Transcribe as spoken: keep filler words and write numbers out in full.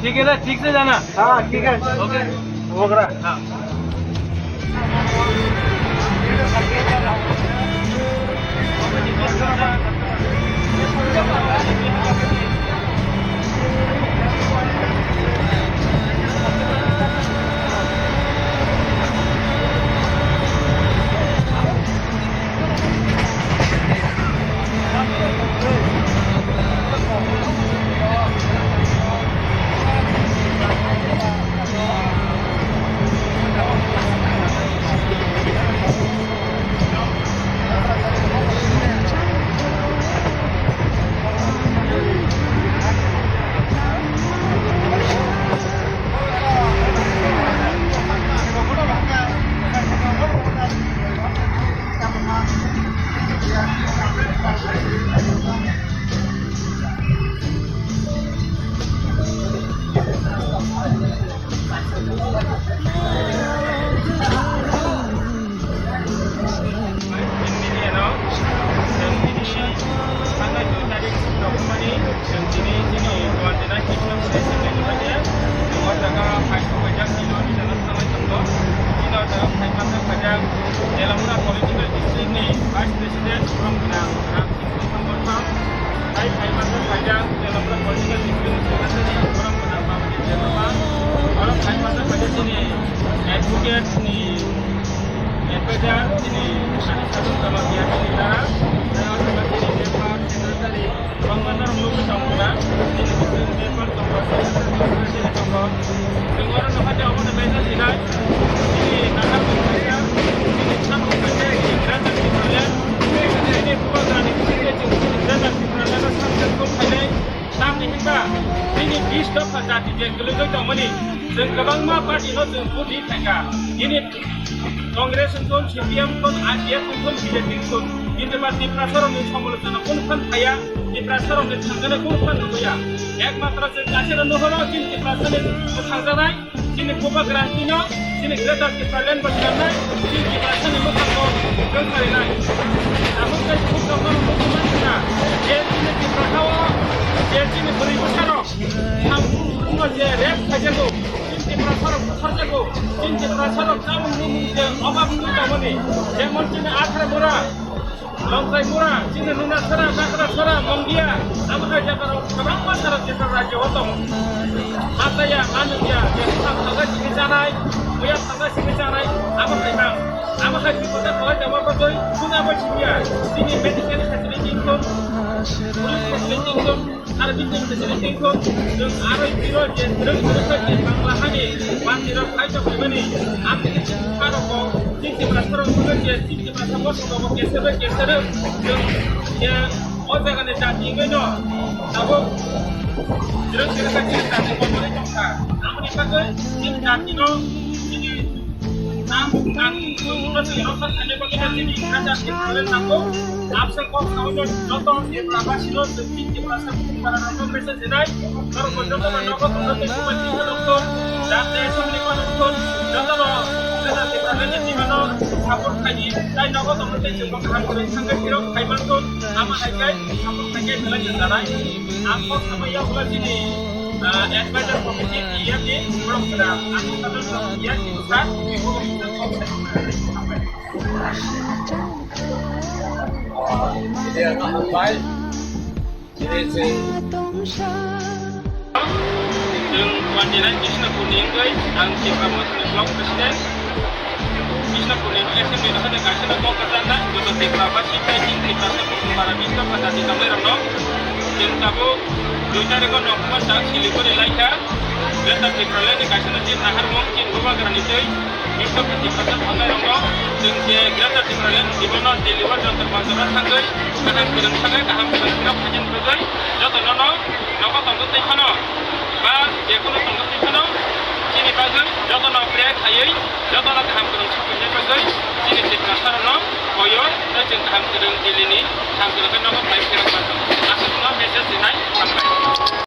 ठीक है ना, ठीक से जाना। हाँ, ठीक है। ओके। वगैरह। हाँ। Telamura Political District ni Vice President, Ram Gwnang Ram Singh Bwthang, tai phaima khe phaijak Telamura Political District ni Secretary, Ram Gwnang Baba Debbarma, oro phaima khe phaijak chini advocate ni advisor, chini Ani Sadhu Kamakia chini dara, tai oro phaima chini member, secretary, Kwbangma norok nugwi tongo na, chini bwswk member tongo, secretary tongo, chini tongo. Chwng oro nokha je obono message rinai, chini nahar tongkha, chini samung khaijak, chini Greater Tipraland, chini Bubagrani bisingtwi chwng chini Greater Tipraland o samjak tong khainai, tamni hinba chini bish dopha jati je kwlwgwi tongmani, chwng kwbangma party no chwng vote ri phaikha. Nini Congress wngthun, C P M wngthun, I P F wngthun, B J P wngthun, kintu ba Tiprasarokni somolochona kunu phan phaiya, Tiprasarokni thangnani kunu phan nukya. Ekmatro chwng kaisa nuhoro chini Tiprasani mwthangjaknai, chini Bubagrani no, chini Greater Tipraland bo swnamnai, chini Tiprasani mwthangno rwngkharinai. Abo khe chwng tongmani muchungma kha, je chini Tiprasao, je chini bwrwi bwsarok, samung je rape khaijago, Chini Tiprasarok butharjago, chini Tiprasarok chamung nungmung je obab wngwi tongmani, jemon chini Athra Mura, Longkai Mura, chini Nunasara, Nakrasara, Mongia, abo hai jagarok kwbangma sara Tripura rajyo o tongo. Ma chaya, ma nungya, je bwkhak thangkha simi chanai, buya thangkha simi chanai, abo hai ma. Abo hai bipode kholai tongma bagwi, chwng abo simiya, chini medical facility wngthun, police facility wngthun, Aro bini bini sini tingkung, chwng aro biro je twrwk twrwk khe Bangla hani mandirok khai tongmani, amtwini bukharokbo chini Tiprasarok buno je chini Tiprasa bosongo bo kesero kesero chwng je o jagani jati wngwi no tabuk twrwk twrwk khe chini jati kotorwi tongkha. Aboni bagwi chini jatino chini Ang, ang, ang, ang, ang, ang, ang, absent box number joto Tiprabasino, Tiprasa, Tiprasa, message dinai, norok joto nogo tongno tei kubai tongno tongthun, jate assembly mano tongthun, joto no, joto Tiprasa ni timano support khaidi, tai nogo tongno tei chwngno kaham kwrwi thangwi phirok khai mantun, ama hai kai support khai kai belai jwnganai. Ang kok samaya ula chini, ah, advisor committee, iya ni, borok kena, ang kok samaya ula chini, sir, Iya, kaham bai. Ini sing. Chwng twenty nine Krishnapurni wngwi ang Tipra Mothani Block President. Krishnapurni Assembly no hwnwi kaisa no kok kwchangna, joto Tipra ba sitai chini Tipra sa para Krishna Pata di tongnairokno. Chwng tabuk dui tarikh o November tal Siliguri laikha. Greater Tipraland ni kaisa no chini naharmung chini Bubagrani twi. Bishop ni Tiprasa thangnairokno chwng je Greater Tipraland ni jibono Delhi o Jantar Mantar o thangwi kaham kwrwng thangwi kaham kwrwng phirok khaina bagwi jotono no nogo tongwi twi phano ba jekunu tongwi twi phano chini bagwi jotono prayer khaiwi jotono kaham kwrwng sukhuina bagwi chini Tiprasarokno koyo tei chwng kaham kwrwng Delhi ni kaham kwrwng khe nogo phai phirok manthok. Aswkno message rinai hambai.